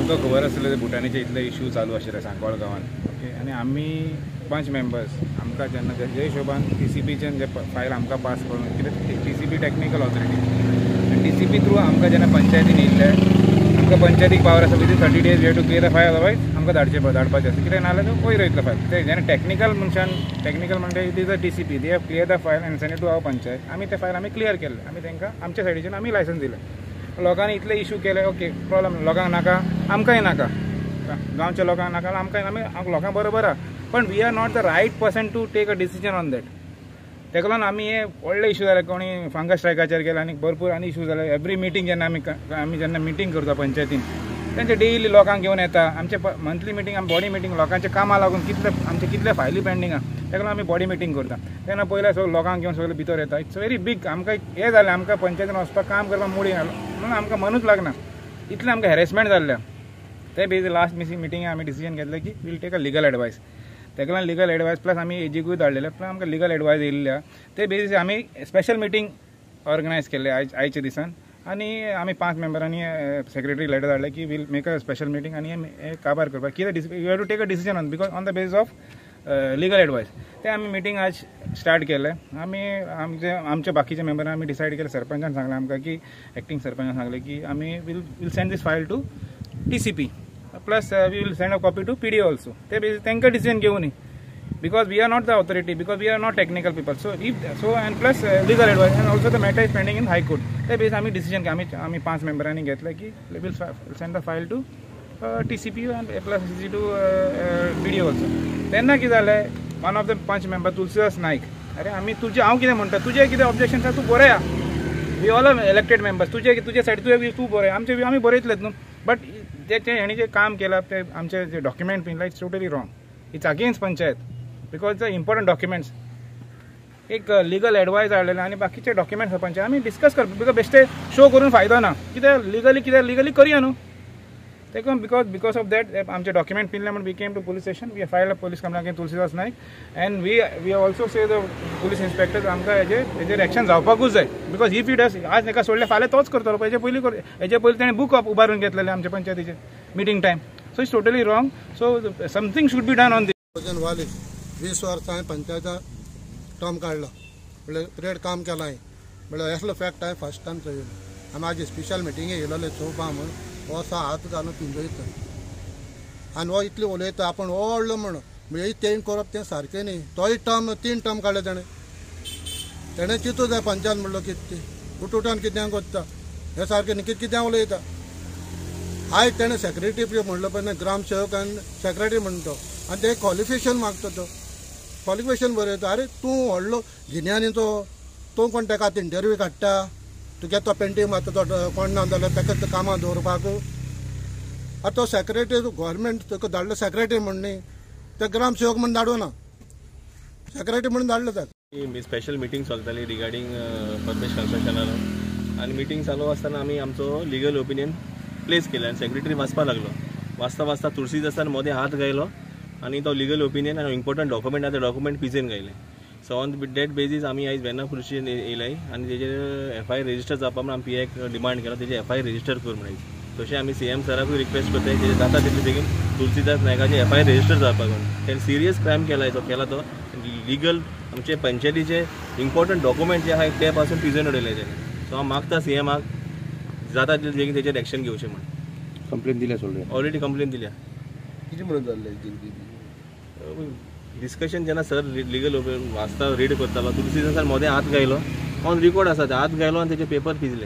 तुमकां खबर आसतलें ते भुटानीचे इतले इशू चालू आशिल्ले सांकवाळ गांवांत. ओके, आनी आमी 5 मेंबर्स आमकां जेन्ना जे हिशोबान टीसीपीच्यान जे फायल आमकां पास करून कितें टीसीपी टॅक्निकल ऑथॉरिटी आनी टीसीपी थ्रू आमकां जेन्ना पंचायतीन येयल्ले आमकां पंचायतीक पावर आसा within 30 days we have to clear the file, otherwise आमकां धाडपाचें आसा. कितें नाजाल्यार वयर वयतलो फायल. ते जेन्ना टॅक्निकल मनशान टॅक्निकल म्हणटा it is a TCP, they have clear the file and send to our panchayat. आमी ते फायल आमी क्लियर केल्ले, आमी तांकां आमच्या सायडीच्यान आमी लायसन्स दिलें. लोकांनी इतले इशू केले, ओके प्रॉब्लम लोकांक नाका, आमकांय नाका, गांवच्या लोकांक नाका, आमकांय, आमी लोकांक बरोबर आहा, पण we are not the right person to take a decision on that. तेका लागून आमी हे व्हडले इशू जाले, कोणी फंगर स्ट्रायकाचेर गेले आनी भरपूर आनी इशू जाले. एवरी मिटींग जेन्ना आमी जेन्ना मिटींग करता पंचायतीन तेंचे डेली लोकांक घेवन येता. आमचे मंथली मिटींग, आमी बॉडी मिटींग लोकांच्या कामां लागून कितले आमचे कितले फायली पेंडींग आहा तेका लागून आमी बॉडी मिटींग करता. तेन्ना पयले सगळे लोकांक घेवन सगळे भितर येता. It's very big. आमकां हें जालें, आमकां पंचायतीन वचपाक काम करपाक मुडी म्हणून आमकां मनूच लागना, इतलें आमकां हॅरेसमेंट जाल्लें. ते बेज लास्ट मिटींग आमी डिसिजन घेतलें की we'll take a legal advice. तेका लागून लिगल एडवायस प्लस आमी एजीकूय धाडलेले, प्लस आमकां लिगल एडवायस येयल्ली आहा. ते बेजीस आमी स्पेशल मिटींग ऑर्गनायज केल्ले आयच्या दिसान आनी आमी 5 मेंबरांनी सेक्रेटरी लेटर धाडले की we'll make a special meeting आनी हे काबार करपाक कितें you have to take a decision on because on the basis of legal advice. ते आमी मिटींग आज स्टार्ट केले. आमी आमचे आमच्या बाकीच्या मेंबरांनी आमी डिसायड केलें. सरपंचान सांगलें आमकां की एक्टींग सरपंचान सांगलें की आमी we'll send this file to TCP plus we will send a copy to PDO also. ते बेजीस तांकां decision घेवनी because we are not the authority, because we are not technical people. So if so and plus legal advice and also the matter is pending in high court. ते बेस आमी decision आमी आमी 5 मेंबरांनी घेतलें की we'll send the file to TCP and plus C to PDO also. तेन्ना कितें जालें, one of the 5 member Tulsidas Naik, अरे आमी तुजें हांव कितें म्हणटा, तुजें कितें ऑब्जेक्शन आसा तूं बरया, we all are elected members, तुजे तुजे सायड तुवें तूं बरय, आमचे आमी बरयतलेच न्हू. बट ते हेणी जें काम केलां ते आमचे जे document पिनला it's totally wrong, it's against panchayat because the important documents. एक लिगल एडवायस हाडलेले आनी बाकीचे डॉक्युमेंट्स पंचायत आमी डिस्कस करप because बेश्टे शो करून फायदो ना, कित्याक लिगली कित्याक लिगली करया न्हू. तेका because of that आमचे डॉक्युमेंट पिनले म्हण we came to police station, we filed a police complaint against Tulsidas Naik and we also say the police inspector आमकां हेजेर एक्शन जावपाकूच जाय because if he does आज ताका सोडले फाल्यां तोच करतलो. हेजे पयलीं हेजे पयलीं तेणें बूक उबारून घेतलेलें आमच्या पंचायतीचेर meeting time. So it's totally wrong, so something should be done on this. 20 वर्सां हांवें पंचायता टर्म काडला, म्हणल्यार पिरियड काम केलां हांवें, म्हणल्यार असलो फॅक्ट हांवें फर्स्ट टायम चोयलो. आमी आज स्पेशल मिटिंगे येयलोले चोवपा म्हूण हो असो हात घालून पिंजयता आनी हो इतले उलयता आपूण व्हडलो म्हण, म्हणजे तें करप तें सारकें न्ही. तोय टर्म 3 टर्म काडले तेणें, तेणें चिंतू जाय पंचायत म्हणलो कितें ती उठून कित्याक कोत्ता हें सारकें न्ही, कितें कित्याक उलयता. आयज तेणें सेक्रेटरी म्हणलो पळय ग्रामसेवक आनी सेक्रेटरी म्हणटा तो, आनी ते क्वॉलिफिकेशन मागता, तो क्वॉलिफिकेशन बरयता. अरे तूं व्हडलो गिन्यानीचो, तूं कोण तेका आतां इंटरव्यू काडटा, तुगे तो पेंटींग मारता तो कोण ना जाल्यार ताका कामां दवरपाक. आतां तो सेक्रेटरी गव्हर्मेंट तुका धाडलो सेक्रेटरी म्हण न्ही, ते ग्रामसेवक म्हण धाडूं ना, सेक्रेटरी म्हणून धाडलो ताका. स्पेशल मिटींग चलताली रिगार्डींग परमेश कन्स्ट्रक्शनान आनी मिटींग चालू आसतना आमी आमचो लिगल ओपिनियन प्लेस केलें आनी सेक्रेटरी वाचपाक लागलो. वाचता वाचता तुळसीदासान मदें हात घायलो आनी तो लिगल ओपिनियन आनी इम्पोर्टंट डॉक्युमेंट आहा ते डॉक्युमेंट पिजेन घायले. सो ऑन that basis आमी आयज वेर्ना पुलीस स्टेशन येयले आनी तेजेर एफआयआर रजिस्टर जावपा म्हूण आमी पीआयक डिमांड केला, तेजेर एफआयआर रजिस्टर कर म्हणून. तशें आमी सीएम सराकूय रिक्वेस्ट करताय तेजेर जाता तितले बेगीन तुलसीदास नायकाचे एफआयआर रजिस्टर जावपाक म्हणून. तेणें सिरियस क्रायम केला, जो केला तो लिगल आमचे पंचायतीचे इम्पोर्टंट डॉक्युमेंट जे आहाय ते पासून पिजन उडयले तेणें. सो हांव मागता सीएमाक जाता तितले बेगीन तेजेर एक्शन घेवचें म्हूण. कंप्लेन दिल्या सोडली, ऑलरेडी कंप्लेन दिल्या. कितें म्हणून जाल्लें डिस्कशन जेन्ना सर लिगल वाचता रीड करतालो तुलसीदासान मदें हात घायलो, ऑन रिकॉर्ड आसा, हात घायलो आनी तेजे पेपर पिजले.